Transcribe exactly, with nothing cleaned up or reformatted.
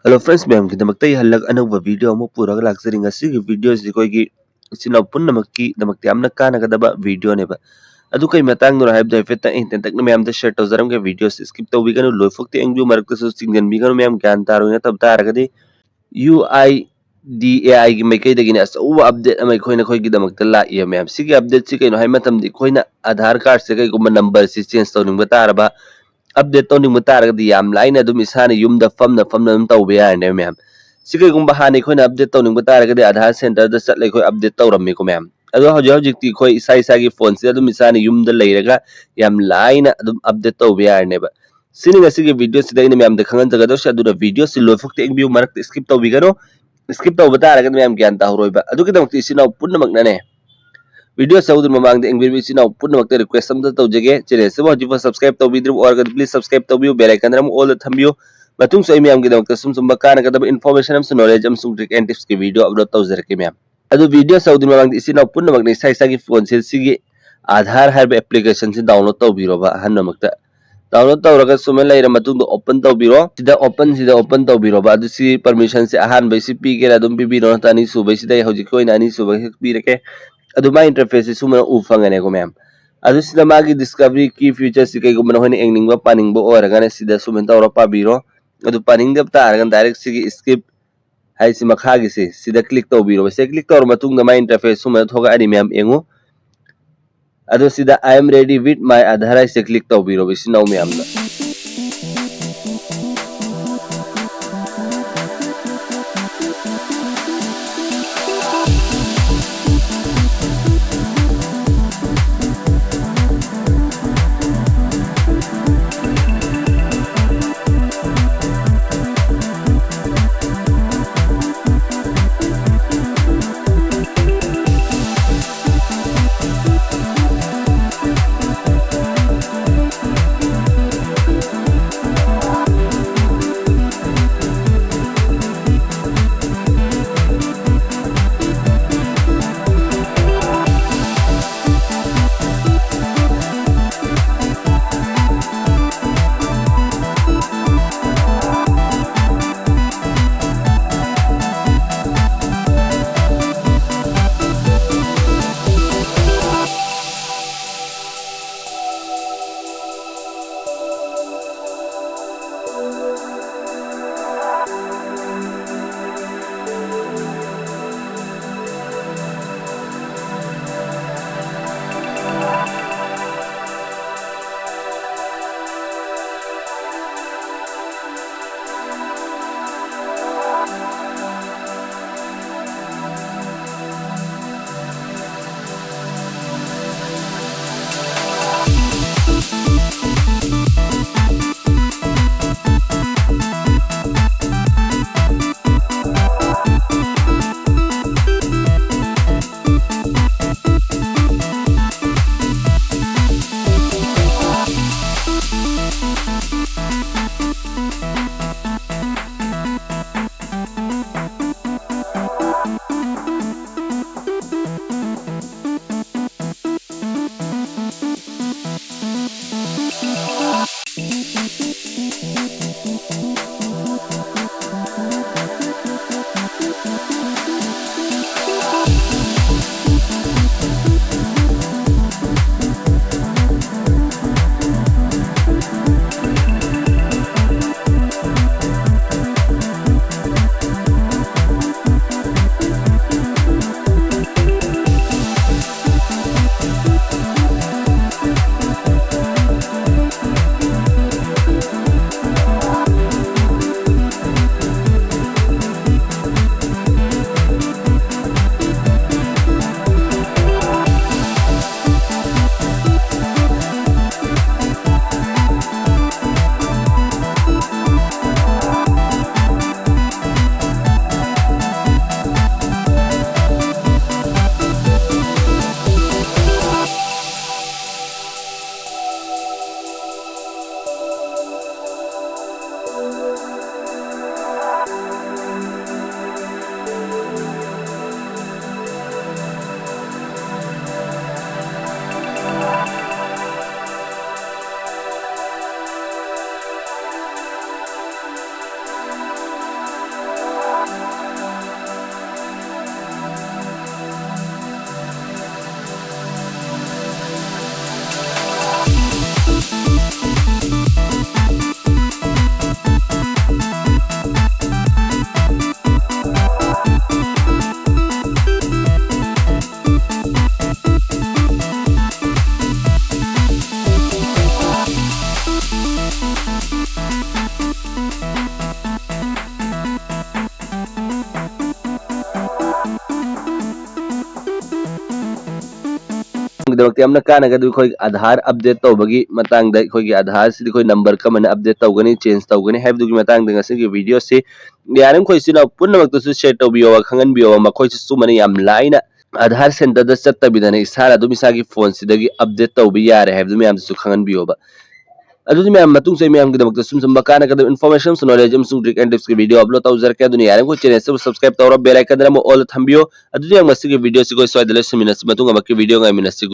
Hello friends, ꯃꯌꯥꯝꯒꯤꯗꯃꯛꯇ ꯑꯩ ꯍꯜꯂꯛ ꯑꯅꯧꯕ video ꯑꯃ ꯄꯨꯔꯒ ꯂꯥꯛꯆꯔꯤ꯫ ꯉꯁꯤꯒꯤ video ꯑꯁꯤ ꯑꯩꯈꯣꯏꯒꯤ ꯏꯆꯤꯟ ꯏꯅꯥꯎ ꯄꯨꯝꯅꯃꯛꯀꯤꯗꯃꯛꯇ ꯌꯥꯝꯅ ꯀꯥꯟꯅꯒꯗꯕ video ꯅꯦꯕ꯫ ꯑꯗꯨ ꯀꯩ ꯃꯇꯥꯡꯗꯅꯣ ꯍꯥꯏꯕꯗꯣ ꯍꯥꯏꯐꯦꯠꯇ ꯑꯩ ꯇꯦꯟꯇꯛꯅ ꯃꯌꯥꯝꯗ share ꯇꯧꯖꯔꯝꯒꯦ꯫ Video ꯁꯤ skip ꯇꯧꯕꯤꯒꯅꯨ, ꯂꯣꯏꯐꯥꯎꯇꯤ ꯌꯦꯡꯕꯤꯌꯨ, ꯃꯔꯛꯇꯁꯨ ꯆꯤꯡꯁꯤꯟꯕꯤꯒꯅꯨ꯫ ꯃꯌꯥꯝ ꯒ꯭ꯌꯥꯟ ꯇꯥꯔꯣꯏ ꯅꯠꯇꯕ ꯇꯥꯔꯒꯗꯤ U I D A I ꯒꯤ ꯃꯥꯏꯀꯩꯗꯒꯤꯅꯦ ꯑꯆꯧꯕ update ꯑꯃ ꯑꯩꯈꯣꯏ ꯅꯈꯣꯏꯒꯤꯗꯃꯛꯇ ꯂꯥꯛꯏ ꯃꯌꯥꯝ꯫ ꯁꯤꯒꯤ update ꯁꯤ ꯀꯩꯅꯣ ꯍꯥꯏꯕ ꯃꯇꯝꯗ ꯑꯩꯈꯣꯏꯅ Aadhaar card ꯁꯦ ꯀꯩꯒꯨꯝꯕ number ꯁꯤ change ꯇꯧꯅꯤꯡꯕ ꯇꯥꯔꯕ, update ꯇꯧꯅꯤꯡꯕ ꯇꯥꯔꯒꯗꯤ ꯌꯥꯝ ꯂꯥꯏꯅ ꯑꯗꯨꯝ ꯏꯁꯥꯅ ꯌꯨꯝꯗ ꯐꯝꯅ ꯐꯝꯅ ꯑꯗꯨꯝ ꯇꯧꯕ ꯌꯥꯔꯅꯦꯕ ꯃꯌꯥꯝ꯫ ꯁꯤ ꯀꯩꯒꯨꯝꯕ ꯍꯥꯟꯅ ꯑꯩꯈꯣꯏꯅ update ꯇꯧꯅꯤꯡꯕ ꯇꯥꯔꯒꯗꯤ Aadhaar centre ꯗ ꯆꯠꯂꯒ ꯑꯩꯈꯣꯏ update ꯇꯧꯔꯝꯃꯤꯀꯣ ꯃꯌꯥꯝ꯫ ꯑꯗꯣ ꯍꯧꯖꯤꯛ ꯍꯧꯖꯤꯛꯇꯤ ꯑꯩꯈꯣꯏ ꯏꯁꯥ ꯏꯁꯥꯒꯤ phone ꯁꯤꯗ ꯑꯗꯨꯝ ꯏꯁꯥꯅ ꯌꯨꯝꯗ ꯂꯩꯔꯒ ꯌꯥꯝ ꯂꯥꯏꯅ ꯑꯗꯨꯝ update ꯇꯧꯕ ꯌꯥꯔꯅꯦꯕ꯫ ꯁꯤꯅꯤ ꯉꯁꯤꯒꯤ video ꯁꯤꯗ ꯑꯩꯅ ꯃꯌꯥꯝꯗ ꯈꯪꯍꯟꯖꯒꯗꯧꯁꯦ꯫ ꯑꯗꯨꯅ video ꯁꯤ ꯂꯣꯏꯐꯥꯎꯇ ꯌꯦꯡꯕꯤꯌꯨ, ꯃꯔꯛꯇ skip ꯇꯧꯕꯤꯒꯅꯨ꯫ Skip ꯇꯧꯕ ꯇꯥꯔꯒꯗꯤ ꯃꯌꯥꯝ ꯒ꯭ꯌꯥꯟ ꯇꯥꯍꯧꯔꯣꯏꯕ꯫ ꯑꯗꯨꯒꯤꯗꯃꯛꯇ ꯏꯆꯤꯟ ꯏꯅꯥꯎ ꯄꯨꯝꯅꯃꯛꯅꯅꯦ, video ꯁꯤ ꯍꯧꯗ꯭ꯔꯤ ꯃꯃꯥꯡꯗ ꯌꯦꯡꯕꯤꯔꯤꯕ ꯏꯆꯤꯟ ꯏꯅꯥꯎ ꯄꯨꯝꯅꯃꯛꯇ request ꯑꯝꯇ ꯇꯧꯖꯒꯦ꯫ Channel ꯁꯤꯕꯨ ꯍꯧꯖꯤꯛꯐꯥꯎ subscribe ꯇꯧꯕꯤꯗ꯭ꯔꯤꯕ ꯑꯣꯏꯔꯒꯗꯤ please subscribe ꯇꯧꯕꯤꯌꯨ, bell icon ꯑꯃ all ꯗ ꯊꯝꯕꯤꯌꯨ꯫ ꯃꯇꯨꯡꯁꯨ ꯑꯩ ꯃꯌꯥꯝꯒꯤꯗꯃꯛꯇ ꯁꯨꯝ ꯁꯨꯝꯕ ꯀꯥꯟꯅꯒꯗꯕ information ꯑꯃꯁꯨꯡ knowledge ꯑꯃꯁꯨꯡ trick and tips ꯀꯤ video upload ꯇꯧꯖꯔꯛꯀꯦ ꯃꯌꯥꯝ꯫ ꯑꯗꯨ video ꯁꯤ ꯍꯧꯗ꯭ꯔꯤ ꯃꯃꯥꯡꯗ ꯏꯆꯤꯟ ꯏꯅꯥꯎ ꯄꯨꯝꯅꯃꯛꯅ ꯏꯁꯥ ꯏꯁꯥꯒꯤ phone ꯁꯦ ꯁꯤꯒꯤ Aadhaar ꯍꯥꯏꯔꯤꯕ application ꯁꯤ download ꯇꯧꯕꯤꯔꯣꯕ꯫ ꯑꯍꯥꯟꯕꯃꯛꯇ download ꯇꯧꯔꯒ ꯁꯨꯃꯥꯏꯅ ꯂꯩꯔ ꯃꯇꯨꯡꯗ open ꯇꯧꯕꯤꯔꯣ꯫ ꯁꯤꯗ open ꯁꯤꯗ open ꯇꯧꯕꯤꯔꯣꯕ꯫ ꯑꯗꯨ ꯁꯤ permission ꯁꯦ ꯑꯍꯥꯟꯕꯩ ꯁꯤ ꯄꯤꯒꯦꯔꯥ ꯑꯗꯨꯝ ꯄꯤꯕꯤꯔꯣ, ꯅꯠꯇ꯭ꯔ ꯑꯅꯤꯁꯨꯕꯩꯁꯤꯗ ꯑꯩ ꯍꯧꯖꯤꯛꯀꯤ ꯑꯣꯏꯅ ꯑꯅꯤꯁꯨꯕ ꯍꯦꯛ ꯄꯤꯔꯒꯦ꯫ ꯑꯗꯨ ꯃꯥꯏ interface ꯁꯤ ꯁꯨꯃꯥꯏꯅ ꯎ ꯐꯪꯒꯅꯦꯀꯣ ꯃꯌꯥꯝ꯫ ꯑꯗꯨ ꯁꯤꯗ ꯃꯥꯒꯤ discovery key feature ꯁꯤ ꯀꯩꯒꯨꯝꯕ ꯅꯈꯣꯏꯅ ꯌꯦꯡꯅꯤꯡꯕ ꯄꯥꯅꯤꯡꯕ ꯑꯣꯏꯔꯒꯅ ꯁꯤꯗ ꯁꯨꯃꯥꯏꯅ ꯇꯧꯔ ꯄꯥꯕꯤꯔꯣ꯫ ꯑꯗꯨ ꯄꯥꯅꯤꯡꯗꯕ ꯇꯥꯔꯒꯅ direct ꯁꯤꯒꯤ skip ꯍꯥꯏꯁꯤ ꯃꯈꯥꯒꯤꯁꯤ ꯁꯤꯗ click ꯇꯧꯕꯤꯔꯣ꯫ ꯁꯤꯗ click ꯇꯧꯔ ꯃꯇꯨꯡꯗ ꯃꯥꯏ interface ꯁꯨꯃꯥꯏꯅ ꯊꯣꯛꯂꯛꯑꯅꯤ ꯃꯌꯥꯝ, ꯌꯦꯡꯉꯨ꯫ ꯑꯗꯣ ꯁꯤꯗ "I am ready with my Aadhaar" ꯍꯥꯏꯁꯦ click ꯇꯧꯕꯤꯔꯣ ꯏꯆꯤꯟ ꯏꯅꯥꯎ ꯃꯌꯥꯝꯅ꯫ ꯗꯃꯛꯇ ꯌꯥꯝꯅ ꯀꯥꯟꯅꯒꯗꯕ ꯑꯩꯈꯣꯏ ꯑꯙꯥꯔ ꯑꯞꯗꯦꯠ ꯇꯧꯕꯒꯤ ꯃꯇꯥꯡꯗ, ꯑꯩꯈꯣꯏꯒꯤ ꯑꯙꯥꯔꯁꯤꯗꯤ ꯑꯩꯈꯣꯏ ꯅꯝꯕꯔ ꯀꯃꯥꯏꯅ ꯑꯞꯗꯦꯠ ꯇꯧꯒꯅꯤ, ꯆꯦꯟꯖ ꯇꯧꯒꯅꯤ ꯍꯥꯏꯕꯗꯨꯒꯤ ꯃꯇꯥꯡꯗ ꯉꯁꯤꯒꯤ ꯚꯤꯗꯤꯑꯣꯁꯤ ꯌꯥꯔꯤꯃꯈꯩ ꯏꯆꯤꯟ ꯏꯅꯥꯎ ꯄꯨꯝꯅꯃꯛꯇꯁꯨ ꯁꯤꯌꯔ ꯇꯧꯕꯤꯌꯣꯕ, ꯈꯪꯍꯟꯕꯤꯌꯣꯕ꯫ ꯃꯈꯣꯏꯁꯨ ꯆꯨꯝꯕꯅ ꯌꯥꯝ ꯂꯥꯏꯅ ꯑꯙꯥꯔ ꯁꯦꯟꯇꯔꯗ ꯆꯠꯇꯕꯤꯗꯅ ꯏꯁꯥꯅ ꯑꯗꯨꯝ ꯏꯁꯥꯒꯤ ꯐꯣꯟꯁꯤꯗꯒꯤ ꯑꯞꯗꯦꯠ ꯇꯧꯕ ꯌꯥꯔꯦ ꯍꯥꯏꯕꯗꯨ ꯃꯌꯥꯝꯗꯁꯨ ꯈꯪꯍꯟꯕꯤꯌꯣꯕ꯫ ꯑꯗꯨꯗꯤ ꯃꯌꯥꯝ, ꯃꯇꯨꯡꯁꯨ ꯑꯩ ꯃꯌꯥꯝꯒꯤꯗꯃꯛꯇ ꯁꯨꯝ ꯁꯨꯝꯕ ꯀꯥꯟꯅꯒꯗꯕ information, knowledge ꯑꯃꯁꯨꯡ trick and tips ꯀꯤ ꯚꯤꯗꯤꯑꯣ ꯑꯞꯂꯣꯗ ꯇꯧꯖꯔꯛꯀꯦ꯫ ꯑꯗꯨꯅ ꯌꯥꯔꯤꯃꯈꯩ ꯆꯦꯅꯦꯜꯁꯤꯕꯨ ꯁꯕꯁꯀ꯭ꯔꯥꯏꯕ ꯇꯧꯔꯣ, ꯕꯦꯜ ꯑꯥꯏꯀꯟꯗ ꯑꯃ ꯑꯣꯜ ꯊꯝꯕꯤꯌꯣ꯫ ꯑꯗꯨꯗꯤ ꯌꯥꯝ ꯉꯁꯤꯒꯤ ꯚꯤꯗꯤꯑꯣꯁꯤ ꯑꯩꯈꯣꯏ ꯁ꯭ꯋꯥꯏꯗ ꯂꯣꯏꯁꯤꯟꯃꯤꯟꯅꯁꯤ, ꯃꯇꯨꯡ ꯑꯃꯛꯀꯤ ꯚꯤꯗꯤꯑꯣ ꯉꯥꯏꯃꯤꯟꯅꯁꯤ꯫